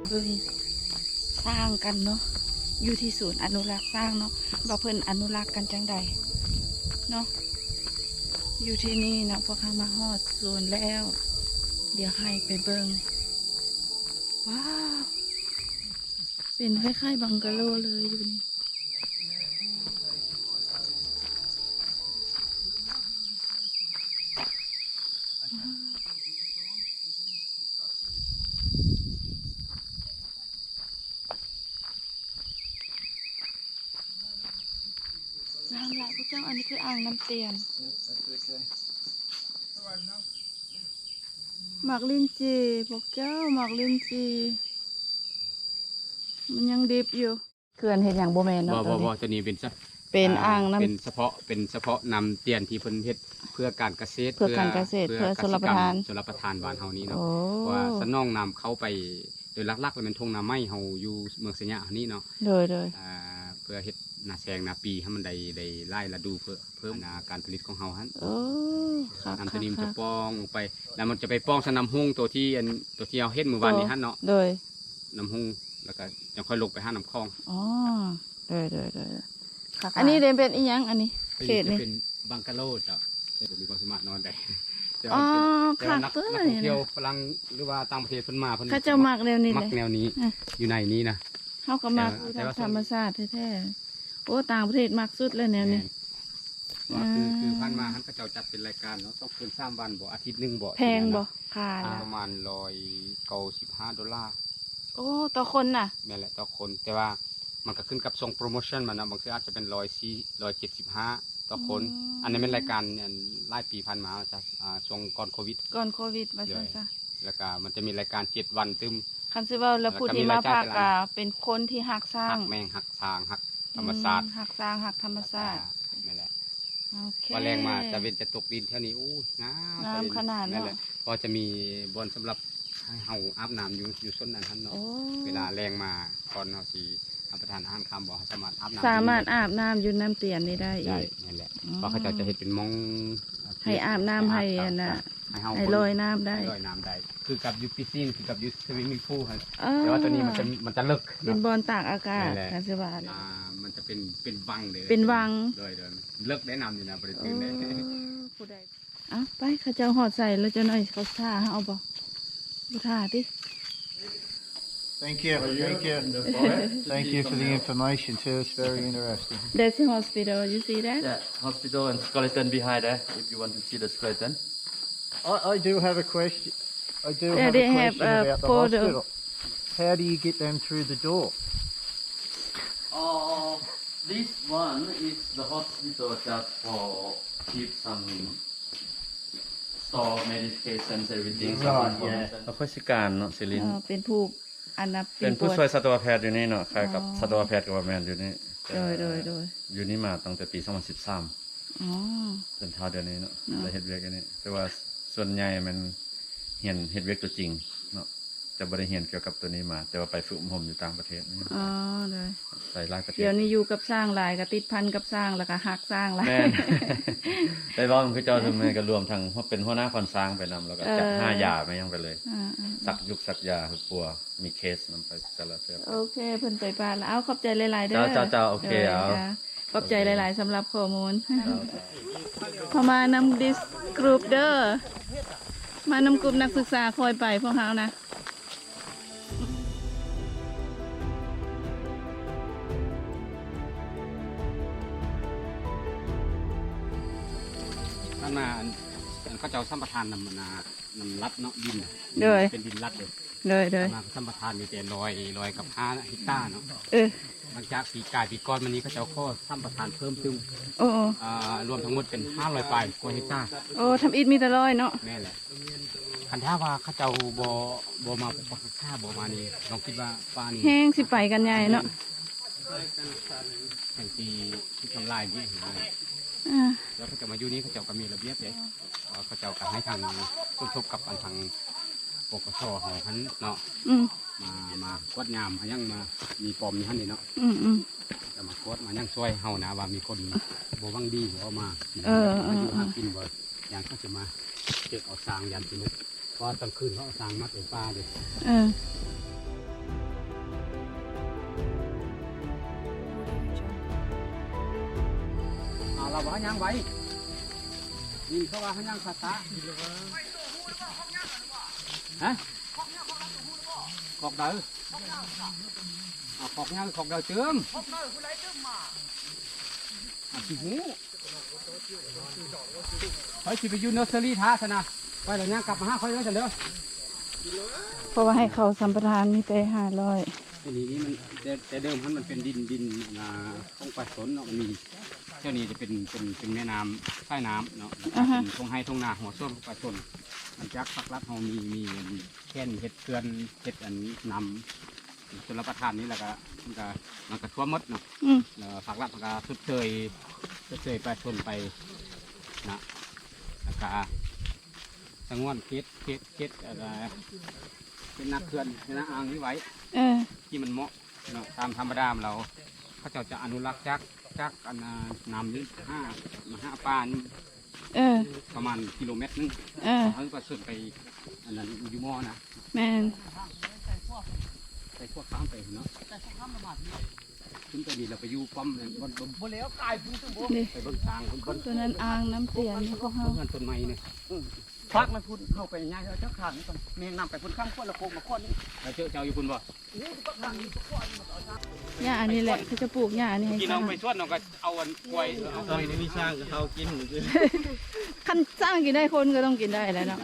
ເບິ່ງຊ້າງກັນເນາະ ຢູ່ທີ່ສູນອະນຸລັກຊ້າງເນາະ ວ່າເພິ່ນອະນຸລັກກັນຈັ່ງໃດເນາະ. ຢູ່ທີ່ນີ້ເນາະ ພວກເຮົາມາຮອດສວນແລ້ວ ດຽວໃຫ້ໄປເບິ່ງ. ວ້າວ ເປັນຄ້າຍໆບັງກະໂລເລີຍຢູ່ນີ້. ງາມຫຼາຍພວກເຈົ້າ. ອັນນີ້ຄືອ່າງນ້ຳຕຽນ. ໝາກລິ້ນຈີ່ພວກເຈົ້າ, ໝາກລິ້ນຈີ່ ມັນຍັງດິບຢູ່. ເຂື່ອນເຮັດຫຍັງບໍ່ແມ່ນເນາະ ບໍ່ ໂຕນີ້ ບໍ່ ໂຕນີ້ເປັນສະ ເປັນອ່າງນ້ຳ ເປັນສະເພາະ ເປັນສະເພາະນ້ຳຕຽນທີ່ເພິ່ນເຮັດເພື່ອການກະເສດ ເພື່ອການກະເສດ ເພື່ອ ເພື່ອຊົນລະປະທານ ຊົນລະປະທານບ້ານເຮົານີ້ເນາະ. ໂອ້ ເພາະວ່າສະໜອງນ້ຳເຂົ້າໄປ ໂດຍຫຼັກໆແມ່ນທົ່ງນາໄມ້ເຮົາຢູ່ເມືອງໄຊຍະເຮົານີ້ເນາະ. ໂດຍ ໂດຍ ອ່າ ເພື່ອເຮັດນາແຊງນາປີໃຫ້ມັນໄດ້ ໄດ້ຫຼາຍລະດູ ເພື່ອເພີ່ມ ອ່າ ການຜະລິດຂອງເຮົາຫັ້ນ. ໂອ້ ຄັກໆໆ. ນ້ຳໂຕນີ້ມັນຈະປ່ອງລົງໄປ ແລ້ວມັນຈະໄປປ່ອງໃສ່ນ້ຳຮຸ່ງໂຕທີ່ ອັນ ໂຕທີ່ເຮົາເຫັນມື້ວານນີ້ຫັ້ນເນາະ. ໂດຍ ນ້ຳຮຸ່ງ ແລ້ວກໍຈັ່ງຄ່ອຍລົງໄປຫານ້ຳຂອງ. ອໍ ໂດຍ ໂດຍ ໂດຍ ຄັກໆ. ອັນນີ້ເດ້ເປັນອີ່ຫຍັງ ອັນນີ້ ເຂດນີ້ ເປັນບັງກະໂລເຈົ້າ. ແຕ່ບໍ່ມີຄວາມສາມາດນອນໄດ້. ອໍ ແຕ່ວ່ານັກທ່ອງທ່ຽວຝຣັ່ງ ຫຼືວ່າຕ່າງປະເທດເພິ່ນມາ ເພິ່ນ ເຂົາເຈົ້າມັກແນວນີ້ ມັກແນວນີ້ ຢູ່ໃນນີ້ນະ. ເຮົາກໍມັກ ແຕ່ວ່າທຳມະຊາດແທ້ໆ. ໂອ້ ຕ່າງປະເທດມັກສຸດເລີຍແນວນີ້. ແມ່ນ ວ່າຄື ອ່າ ຄືຜ່ານມາຫັ້ນ ເຂົາເຈົ້າຈັດເປັນລາຍການເນາະ ສອງຄືນສາມວັນບໍ ອາທິດໜຶ່ງບໍ. ແພງບໍ ຄ່າ ອ່າ ລະ ປະມານຮ້ອຍເກົ້າສິບຫ້າໂດລາ. ໂອ້ ຕໍ່ຄົນນະ? ແມ່ນແຫຼະ ຕໍ່ຄົນ ແຕ່ວ່າມັນກໍຂຶ້ນກັບຊ່ວງໂປຣໂມຊັນມັນນະ ບາງເທື່ອອາດຈະເປັນຮ້ອຍສີ່ ຮ້ອຍເຈັດສິບຫ້າຕໍ່ຄົນ. ອືມ ອັນນີ້ແມ່ນລາຍການ ອັນ ຫຼາຍປີຜ່ານມາ ຈາກ ອ່າ ຊ່ວງກ່ອນໂຄວິດ ກ່ອນໂຄວິດວ່າຊັ້ນຊະ. ແລ້ວກໍມັນຈະມີລາຍການເຈັດວັນຕື່ມ. ຄັນຊິເວົ້າແລ້ວ ຜູ້ທີ່ມາພັກກໍເປັນຄົນທີ່ຮັກຊ້າງ ຮັກແມ່ງ ຮັກຊ້າງ ຮັກທຳມະຊາດ. ອືມ ຮັກຊ້າງ ຮັກທຳມະຊາດ. ແມ່ນແຫຼະ. ໂອເຄ ວ່າແລງມາຕາເວັນຈະຕົກດິນແຖວນີ້ ໂອ້ຍ ງາມ ງາມຂະໜາດເນາະ. ແມ່ນແຫຼະ ກໍຈະມີບ່ອນສຳລັບໃຫ້ເຮົາອາບນ້ຳຢູ່ ຢູ່ໂຊນນັ້ນຫັ້ນເນາະ. ໂອ້ ເວລາແລງມາ ກ່ອນເຮົາຊິຮັບປະທານອາຫານຄ່ຳບໍ ເຮົາສາມາດອາບນ້ຳ ສາມາດອາບນ້ຳຢູ່ນ້ຳຕຽນນີ້ໄດ້ອີກ. ໄດ້ ແມ່ນແຫຼະ. ອໍ ເພາະເຂົາເຈົ້າຈະເຮັດເປັນໝ່ອງ ໃຫ້ອາບນ້ຳ ໃຫ້ອັນນ່າ ໃຫ້ເຮົາ ໃຫ້ລອຍນ້ຳໄດ້ ໃຫ້ລອຍນ້ຳໄດ້ ຄືກັບຢູ່ປີຊີນ ຄືກັບຢູ່ສະວິມມິງພູຫັ້ນ. ອໍ ແຕ່ວ່າໂຕນີ້ມັນຈະ ມັນຈະເລິກເນາະ ເປັນບ່ອນຕາກອາກາດ. ແມ່ນແຫຼະ ຄັນຊິວ່າ ອ່າ ມັນຈະເປັນ ເປັນວັງເລີຍ ເປັນວັງ. ໂດຍ ໂດຍ ເລິກໄດ້ນ້ຳຢູ່ນະ ບໍ່ໄດ້ຕື່ນເດ້. ໂອ້ ຜູ້ໃດ ເອົ້າ ໄປ ເຂົາເຈົ້າຮອດໃສແລ້ວ ຈັກໜ້ອຍເຂົາຖ້າເຮົາບໍ່? ບໍ່ຖ້າຕິ? Thank you. Thank you. Thank you for the information too. It's very interesting. That's the hospital. You see that? Yeah, hospital and skeleton behind there, if you want to see the skeleton. I, I do have a question. I do have a question about the hospital. How do you get them through the door? Uh, this one is the hospital just for keep some store medications, everything, some information. ເປັນຜູ້ ອັນນ່າ ເປັນຜູ້ຊ່ວຍສັດຕະວະແພດຢູ່ນີ້ເນາະ ຄ້າຍກັບສັດຕະວະແພດກໍວ່າແມ່ນຢູ່ນີ້. ໂດຍ ໂດຍ ໂດຍ ຢູ່ນີ້ມາຕັ້ງແຕ່ປີສອງພັນສິບສາມ. ອໍ ຈົນເທົ່າດຽວນີ້ເນາະ ໄດ້ເຮັດວຽກຢູ່ນີ້ ແຕ່ວ່າສ່ວນໃຫຍ່ແມ່ນຮຽນເຮັດວຽກຕົວຈິງເນາະ ຈະບໍ່ໄດ້ຮຽນກ່ຽວກັບຕົວນີ້ມາ ແຕ່ວ່າໄປຝຶກອົບຮົມຢູ່ຕ່າງປະເທດ. ອໍ ໂດຍ ໄປຫຼາຍປະເທດ. ດຽວນີ້ຢູ່ກັບຊ້າງຫຼາຍ ກໍຕິດພັນກັບຊ້າງ ແລ້ວກໍຮັກຊ້າງຫຼາຍ. ແມ່ນ ໄດ້ເວົ້ານຳເຂົາເຈົ້າ ສ່ວນໃຫຍ່ກໍລວມທັງເປັນຫົວໜ້າຂວັນຊ້າງໄປນຳ ແລ້ວກໍຈັດ ເອີ ຫາຢາມາຫຍັງໄປເລີຍ. ອືມໆໆ ສັກຍຸກສັກຢາໃຫ້ປົວ ມີເຄສນຳໄປແຕ່ລະເທື່ອ. ໂອເຄ ເພິ່ນໄປປານລະ ເອົາ ຂອບໃຈຫຼາຍໆເດີ. ເຈົ້າ ເຈົ້າ ເຈົ້າ ໂອເຄ ເອົາ ຂອບໃຈຫຼາຍໆສຳລັບຂໍ້ມູນ. ເຮົາມານຳ this group ເດີ ມານຳກຸ່ມນັກສຶກສາຄ່ອຍໄປພວກເຮົານະ. ຜ່ານມາ ອັນ ອັນເຂົາເຈົ້າສຳປະທານນຳ ອັນນ່າ ນຳລັດເນາະ ດິນນະ. ໂດຍ ເປັນດິນລັດເດ້. ໂດຍ ໂດຍ ມາສຳປະທານມີແຕ່ຮ້ອຍ ຮ້ອຍກັບຫ້າເຮັກຕາເນາະ. ເອີ ຫຼັງຈາກປີກາຍປີກ່ອນມານີ້ ເຂົາເຈົ້າຂໍສຳປະທານເພີ່ມຕື່ມ. ໂອ້ ອ່າ ລວມທັງໝົດເປັນຫ້າຮ້ອຍປາຍກວ່າເຮັກຕາ. ໂອ້ ທຳອິດມີແຕ່ຮ້ອຍເນາະ. ແມ່ນແຫຼະ. ຄັນຖ້າວ່າເຂົາເຈົ້າບໍ່ ບໍ່ມາປົກປັກຮັກສາ ບໍ່ມານີ້ ລອງຄິດວ່າປ່ານີ້ແຮງຊິໄປກັນໃຫຍ່ເນາະ. ແມ່ນ ແຮງຊິ ຊິທຳລາຍນີ້. ອ່າ ແລ້ວເຂົາເຈົ້າມາຢູ່ນີ້ ເຂົາເຈົ້າກໍມີລະບຽບເດ້. ເຂົາເຈົ້າກໍໃຫ້ທາງສົມທົບກັບອັນທາງ ປກສ ເຮົາຫັ້ນເນາະ. ອືມ ມາ ມາກວດຍາມ ຫຍັງ ມາມີປ້ອມຢູ່ຫັ້ນນີ້ເນາະ. ອືມໆ ຈະມາກວດມາຫຍັງຊ່ວຍເຮົານະ ວ່າມີຄົນບໍ່ຫວັງດີບໍ່ມາ ເອີ ມາຢູ່ຫາກິນບໍ່ ຢ້ານເຂົາຈະມາເກັບເອົາຊ້າງ ຢ້ານຊິລຸກ ເພາະວ່າກາງຄືນເຂົາເອົາຊ້າງມັດໄວ້ປ່າເດ້. ເອີ ວ່າຍ່າງໄວ ນີ້ເຂົາວ່າເຮົາຍ່າງຊ້າໆ ຮະ ຄອກໃດ ເອົາຄອກຍ່າງ ຄອກໃດຕື່ມ ອາ ຊິຮູ້ ຂ້ອຍຊິໄປຢູ່ເນີເຊີຣີຖ້າຊັ້ນນະ ໄປແລ້ວຍ່າງກັບມາຫາຂ້ອຍເດີຊັ້ນເດີ ເພາະວ່າໃຫ້ເຂົາສຳປະທານມີແຕ່ຫ້າຮ້ອຍ ອັນນີ້ນີ້ມັນ ແຕ່ ແຕ່ເດີມຫັ້ນມັນເປັນດິນ ດິນ ອ່າ ຂອງປະຊາຊົນເນາະ ມັນມີ ແຖວນີ້ຈະເປັນ ເປັນ ເປັນແມ່ນ້ຳ ສາຍນ້ຳເນາະ ແລ້ວກະເປັນທົ່ງໄຮ່ທົ່ງນາ ຫົວສວນຂອງປະຊາຊົນ ຫຼັງຈາກພາກລັດເຮົາມີ ມີ ມີແຜນເຮັດເຂື່ອນ ເຮັດອັນນຳ ຊົນລະປະທານນີ້ ແລ້ວກະ ມັນກະ ມັນກະຖ້ວມໝົດເນາະ ອືມ ແລ້ວພາກລັດເພິ່ນກະຊົດເຊີຍ ຊົດເຊີຍປະຊາຊົນໄປນະ ແລ້ວກະສະຫງວນເຂດ ເຂດ ເຂດ ເອີ ເຂດນາເຂື່ອນ ເຂດນາອ່າງນີ້ໄວ້ ເອີ ທີ່ມັນເໝາະເນາະ ຕາມທຳມະດາແລ້ວ ເຂົາເຈົ້າຈະອະນຸລັກຈາກ ຈາກອັນນາ ນ້ຳນີ້ຫາ ມາຫາປ່ານີ້ ເອີ ປະມານກິໂລແມັດໜຶ່ງ ເອີ ເຮົາປະເຊີນໄປອັນນັ້ນຢູ່ໝໍ້ນະ ແມ່ນ ໃສ່ພວກຂ້າມໄປເນາະ ຂຶ້ນໄປນີ້ແລ້ວໄປຢູ່ປ້ອມນັ້ນ ບ່ອນ ບ່ອນ ບໍ່ແລ້ວກາຍພຸ້ນ ນີ້ ໄປເບິ່ງຊ້າງພຸ້ນ ຕົວນັ້ນອ່າງນ້ຳຕຽນຂອງເຮົາ ເຮືອນຕົ້ນໄມ້ນີ້ ອືມ ພາກນັ້ນພຸ້ນ ເຮົາໄປຍ້າຍເອົາຈັກຂ້າງນີ້ກ່ອນ ແມ່ນ້ຳໄປພຸ້ນຂ້າມຂວດລະໂຄກມາຂວດນີ້ ແລ້ວເຈົ້າ ເຈົ້າຢູ່ພຸ້ນບໍ່? ຫຍ້າອັນນີ້ແຫຼະ ເຂົາຈະປູກຫຍ້າອັນນີ້ໃຫ້ຊ້າງ ກິນເອົາໄປສວນເນາະ ກໍເອົາອັນກ້ວຍ ເອີ ເອົາກ້ວຍນີ້ມີຊ້າງກໍເຮົາກິນ ຄັນຊ້າງກິນໄດ້ ຄົນກໍຕ້ອງກິນໄດ້ແຫຼະເນາະ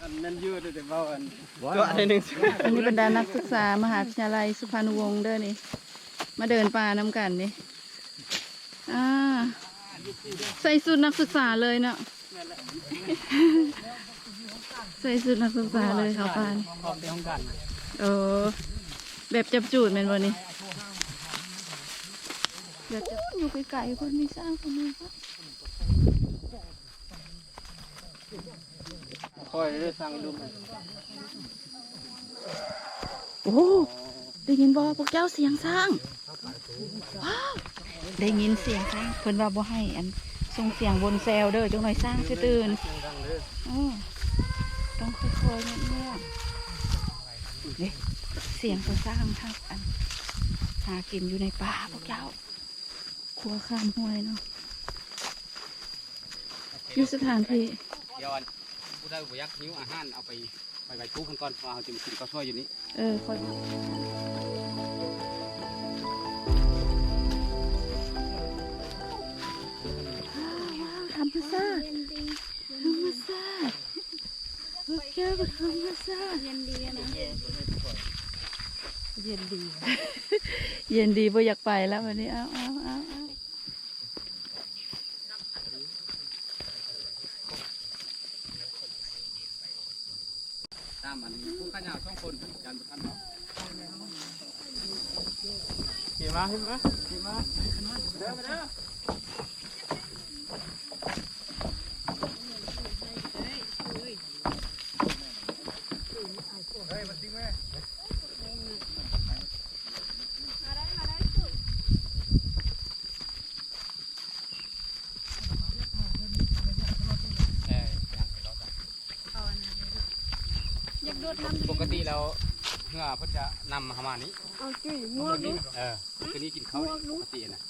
ອັນນັ້ນຢູ່ ແຕ່ເວົ້າອັນ ຕົວະໜ້ອຍໜຶ່ງ ອັນນີ້ບັນດານັກສຶກສາມະຫາວິທະຍາໄລສຸພານຸວົງເດີນີ້ ມາເດີນປ່ານຳກັນນີ້ ອ່າ ໃສ່ຊຸດນັກສຶກສາເລີຍເນາະ ໃສ່ຊຸດນັກສຶກສາເລີຍເຂົ້າປ່ານີ້ ເອີ ແບບຈັບຈູດແມ່ນບໍ່ນີ້? ແບບຈັບ ຢູ່ໄກໆ ເພິ່ນມີຊ້າງເພິ່ນມີ ຂ້ອຍໄດ້ສັ່ງດຸມ ໂອ້ ໄດ້ຍິນບໍ່ພວກເຈົ້າ ສຽງຊ້າງ? ວ້າວ ໄດ້ຍິນສຽງຊ້າງ ເພິ່ນວ່າບໍ່ໃຫ້ອັນ ສົ່ງສຽງວົນແຊວເດີ ຈັກໜ້ອຍຊ້າງຊິຕື່ນ ເອີ ຕ້ອງຄ່ອຍໆ ງຽບໆ ເດ້ ສຽງຂອງຊ້າງ ທັງອັນ ຫາກິນຢູ່ໃນປ່າພວກເຈົ້າ ຂົວຂ້າມຫ້ວຍເນາະ ຢູ່ສະຖານທີ່ ດຽວອັນ ຜູ້ໃດບໍ່ຢາກຫິວອາຫານ ເອົາໄປ ໄປໄວ້ພູເພິ່ນກ່ອນ ເພາະວ່າເຮົາຈະມາກິນເຂົ້າສວຍຢູ່ນີ້ ເອີ ຂ້ອຍ ວ້າວ ທຳມະຊາດ ທຳມະຊາດ ພວກເຈົ້າທຳມະຊາດ ເຢັນດີນະ ເຢັນດີ ເຢັນດີ ບໍ່ຢາກໄປແລ້ວບັດນີ້ ເອົາ ເອົາ ເອົາ ເອົາ ຕາມອັນຜູ້ຂາຍາວສອງຄົນ ຢ້ານບໍ່ທັນເນາະ ເຂົ້າມາ ເຂົ້າມາ ເຂົ້າມາ ເດີ ມາເດີ. ຢາກໂດດນ້ຳ ປົກກະຕິແລ້ວເຮືອເພິ່ນຈະນຳເຮົາມານີ້ ເອົາຈຸ້ຍ ໝວກນີ້ ເອີ ຕົວນີ້ກິນເຂົ້າປົກກະຕິນະ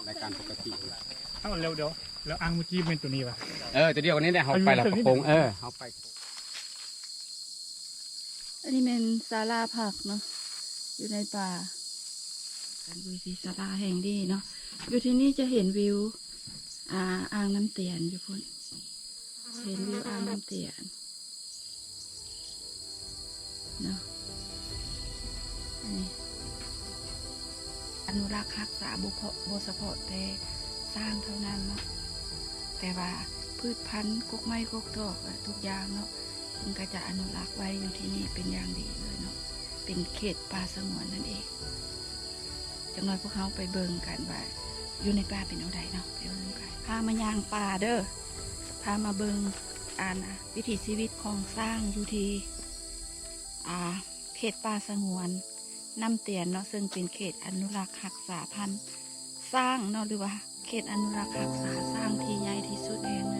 ລາຍການປົກກະຕິ. ເອົ້າ ແລ້ວດຽວ ແລ້ວອ່າງເມື່ອກີ້ແມ່ນຕົວນີ້ຫວາ? ເອີ ຕົວດຽວກັນນີ້ແຫຼະ ເຮົາໄປແລ້ວກໍໂຄ້ງ ເອີ ເຮົາໄປ. ອັນນີ້ແມ່ນສາລາພັກເນາະ ຢູ່ໃນປ່າ ການຢູ່ທີ່ສາລາແຫ່ງນີ້ເນາະ ຢູ່ທີ່ນີ້ຈະເຫັນວິວ ອ່າ ອ່າງນ້ຳຕຽນຢູ່ພຸ້ນ ເຫັນວິວອ່າງນ້ຳຕຽນເນາະ ອັນນີ້ ອະນຸລັກຮັກສາບໍ່ເພາະ ບໍ່ສະເພາະແຕ່ຊ້າງເທົ່ານັ້ນເນາະ ແຕ່ວ່າພືດພັນ ກົກໄມ້ກົກດອກ ແລະ ທຸກຢ່າງເນາະ ເພິ່ນກໍຈະອະນຸລັກໄວ້ຢູ່ທີ່ນີ້ເປັນຢ່າງດີເລີຍເນາະ ເປັນເຂດປ່າສະຫງວນນັ້ນເອງ. ຈັກໜ້ອຍພວກເຮົາໄປເບິ່ງກັນວ່າຢູ່ໃນປ່າເປັນແນວໃດເນາະ ໄປເບິ່ງນຳກັນ. ພາມາຍ່າງປ່າເດີ ພາມາເບິ່ງ ອັນ ວິຖີຊີວິດຂອງຊ້າງຢູ່ທີ່ ອ່າ ເຂດປ່າສະຫງວນນ້ຳຕຽນເນາະ ເຊິ່ງເປັນເຂດອະນຸລັກຮັກສາພັນຊ້າງເນາະ ຫຼືວ່າເຂດອະນຸລັກຮັກສາຊ້າງທີ່ໃຫຍ່ທີ່ສຸດແຫ່ງໜຶ່ງ